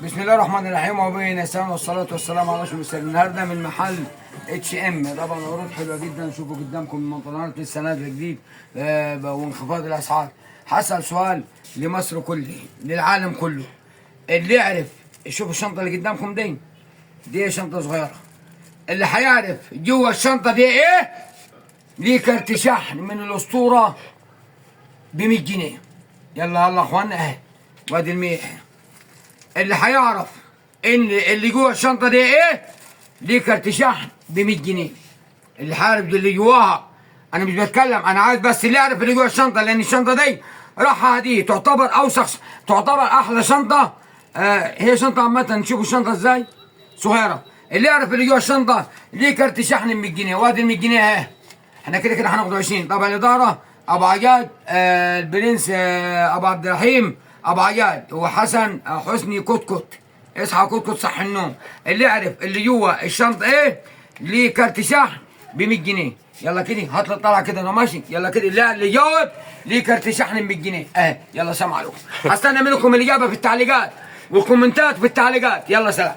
بسم الله الرحمن الرحيم وبه نستعين والصلاة والسلام على اشرف المرسلين. النهارده من محل H&M، طبعا عروض حلوة جدا. شوفوا قدامكم المنطلات لسه نازله جديد وانخفاض الاسعار. حصل سؤال لمصر كله، للعالم كله، اللي يعرف، شوفوا الشنطة اللي قدامكم دي، دي شنطه صغيرة، اللي هيعرف جوه الشنطة دي ايه ليه كارت شحن من الاسطورة ب 100 جنيه. يلا يلا اخوانا، اهي وادي ال 100. اللي هيعرف ان اللي جوه الشنطة دي ايه ليه كارت شحن ب 100 جنيه. اللي هيعرف اللي جواها، انا مش بتكلم، انا عايز بس اللي يعرف اللي جوه الشنطة، لان الشنطة دي راحة دي تعتبر اوسخ، تعتبر احلى شنطه. هي شنطه عامة، شوفوا الشنطة ازاي صغيرة. اللي يعرف اللي جوه الشنطة ليه كارت شحن ب 100 جنيه، وادي ال 100 جنيه اهي. احنا كده كده هناخد 20. طبعا الادارة ابو عجاد، البرنس، ابو عبد الرحيم ابو عجاد، وحسن حسني كتكت. اصحى كتكت، صح النوم. اللي يعرف اللي جوه الشنطة ايه ليه كارت شحن ب 100 جنيه. يلا كده هات لي الطلعة كده، انا ماشي. يلا كده اللي جاوب ليه كارت شحن ب 100 جنيه اهي. يلا سلام عليكم. هستنى منكم الاجابة في التعليقات والكومنتات في التعليقات. يلا سلام.